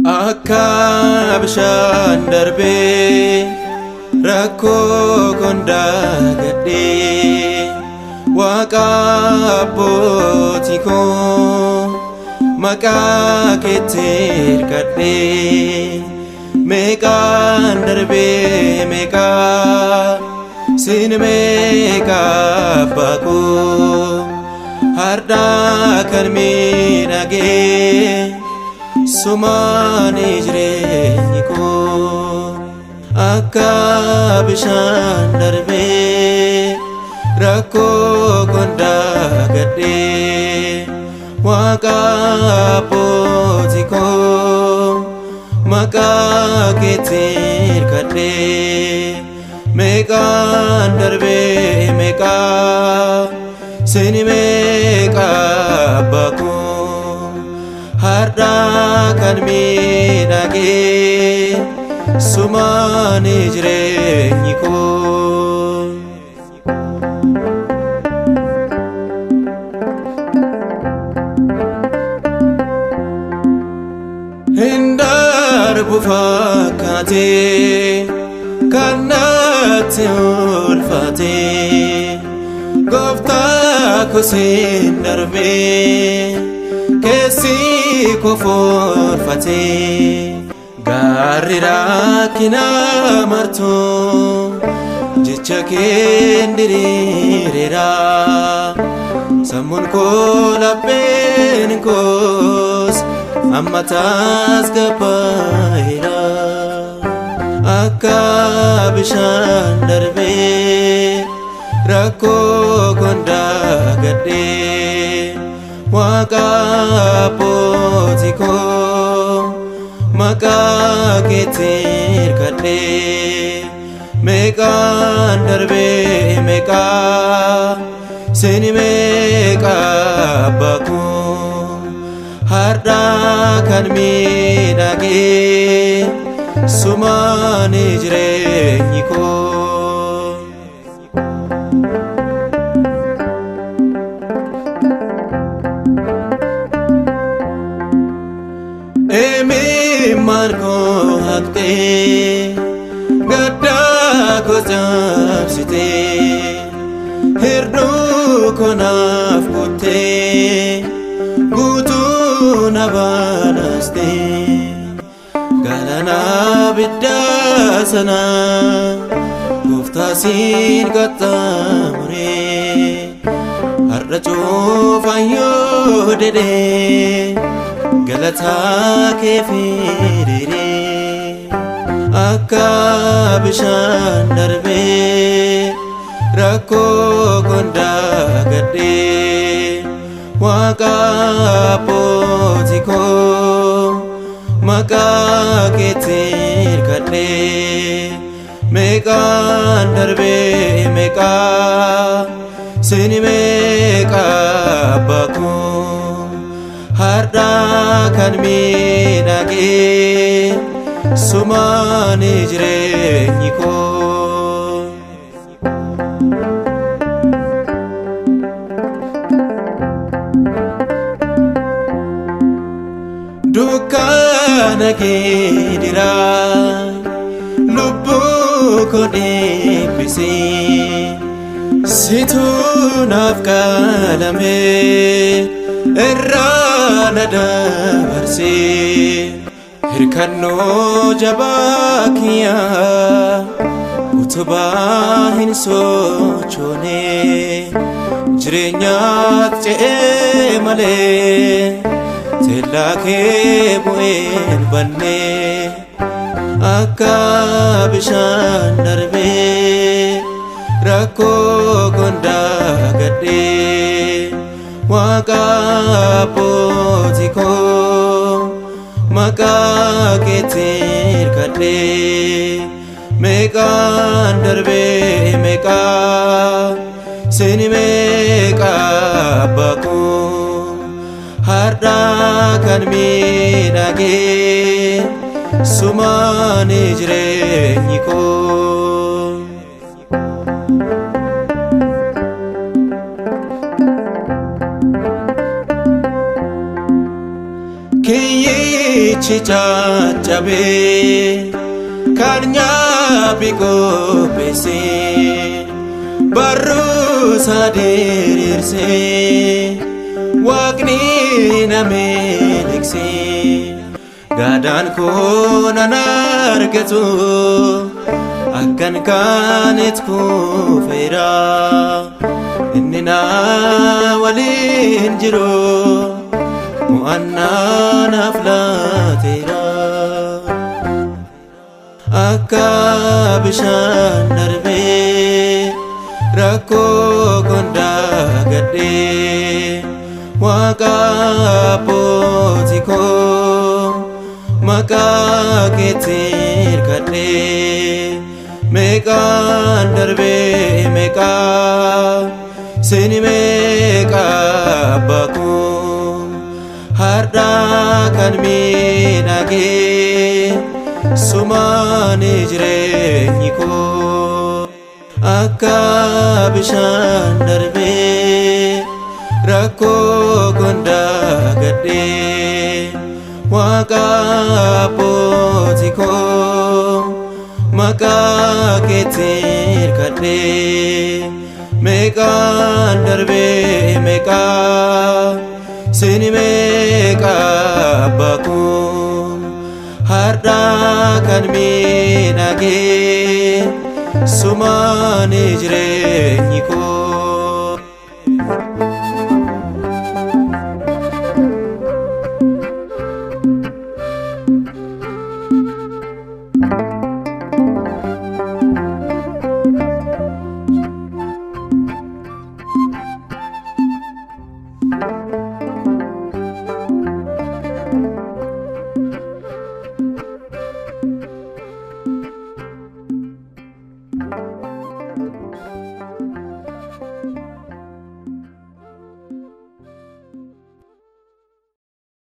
Akka bishaan darbee rakkoo kondaa gadhee, Waaqa abbootii koo maqaa keetti hirkadhee, meeqaan darbee meeqaa sin meeqa abbaa koo, hardhaa kan miidhagee sumaani jireenyi koo. Akka bishaan darbee rakkoo kondaa gadhee, Waaqa abbootii koo maqaa keetti hirkadhee, meeqaan darbee meeqaa sin meeqa abbaa koo, hardhaa kan miidhagee sumaani jireenyi koo. Hin darbu fakkaatee kan natti ulfaatee, gooftaa koo siin darbee keessi koo forfatee, gaarri rakkina martuu jecha keen diriireera, sammuun koo lapheen koos amma tasgabbaa'eera. Akka bishaan darbee rakkoo kondaa gadhee, Waaqa abbootii koo maqaa keetti hirkadhee, meeqaan darbee meeqaa sin meeqa abbaa koo, hardhaa kan miidhagee sumaani jireenyi koo. Imimmaan koo haqxee gaddaa koo cabsitee, hirduu koo naaf kuttee guutuu na baanaastee, galana abiddaa sana gooftaa siin qaxxaamuree, har'a cufayyoo dedhee galataa kee firiiree. Akka bishaan darbee rakkoo kondaa gadhee, Waaqa abbootii koo maqaa keetti hirkadhee, meeqaan darbee meeqaa sin meeqa abbaa koo, hardhaa kan miidhagee sumaani jireenyi koo. Dukkana geediraa lubbuu koo dhiphise, situ naaf qalame irraa na dabarse, hirkannoo jabaa kiyyaa utubaa hin sochoone, jireenyaat ce'ee malee teellaa kee bu'een banne. Akka bishaan darbee rakkoo kondaa gadhee, Waaqa abbootii koo maqaa keetti hirkadhee meeqaan darbee meeqaa sini meeqa abbaa koo har'aa kan miidhagee sumaan jireenyi koo. Kiyyichi caccabee kan nyaaphi qopheessee barruusa diriirsee waaqni na miliqsee gaadaan koo nan argatu akkan kaanet kufeera inni na waliin jiru mo'annaa naaf laateera. Akka bishaan darbee rakkoo kondaa gadhee waaqa abbootii koo maqaa keetti hirkadhee meeqaan darbee meeqaa sini meeqa abbaa koo har'aa kan miidhagee sumaan jireenyi koo. Akka bishaan darbee rakkoo kondaa gadhee waaqa abbootii koo maqaa keetti hirkadhee meeqaan darbee meeqaa sini meeqa abbaa koo har'aa kan miidhagee sumaan jireenyi.